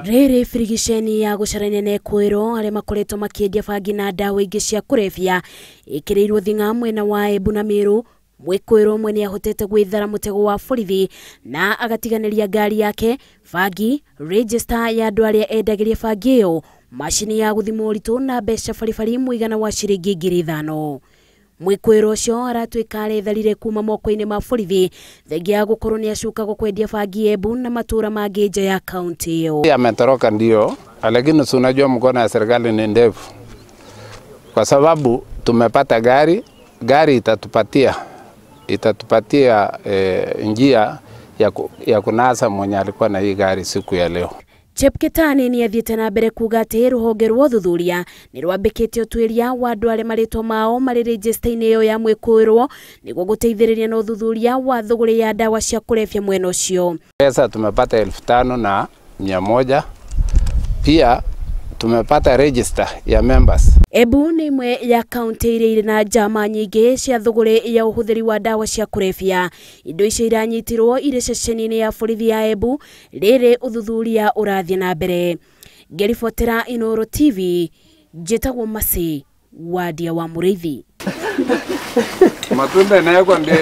Rĩrĩ birigiceni ya gũcarania na ekwĩrwo arĩa makoretwo makĩendia bangi na ndawa ingĩ cia kũrebia ĩkĩrĩirwo thing'a mwena wa Embu na Meru. Mwĩkũĩrwo ũmwe nĩahotete gwĩthara mũtego wa borithi na agatiganĩria ngari yake, bangi, register ya andũ arĩa endagĩria bangi ĩyo, macini ya gũthima ũritũ na mbeca baribari mũigana wa ciringi 5,000. Mwĩkũĩrwo ũcio aratuĩka aretharire kuma moko-inĩ ma borithi thengia ya gũkorwo nĩacukagwo kwendia bangi Embu na matũra mangĩ nja ya kaunti ĩyo. Ametoroka ndio, lakini si unajua mkono ya serikali ni ndefu, kwa sababu tumepata gari, gari itatupatia njia ya kunasa mwenye alikuwa na hii gari siku ya leo. Chepketani nĩathiĩte na mbere kuga atĩ rũhonge rwa ũthuthuria nĩ rwambĩkĩte ũtuĩria wa andũ arĩa marĩtwa mao marĩ rejista-inĩ ĩyo ya mwĩkũĩrwo nĩguo gũteithĩrĩria na ũthuthuria wa thũgũrĩ ya ndawa cia kũrebia mwena ũcio. Pesa tumepata 5,100, pia tumepata register ya members. Embu nĩ ĩmwe ya kaunti iria irĩ na njama nyingĩ cia thũgũrĩ ya ũhũthĩri wa ndawa cia kũrebia. Indo icio iranyitirwo irĩ ceceni-inĩ ya borithi ya Embu rĩrĩ ũthuthuria ũrathiĩ na mbere. Ngĩribotera Inooro TV, njĩtagwo Mercy Wandia wa Mũrĩithi. Matunda inawekwa ndio.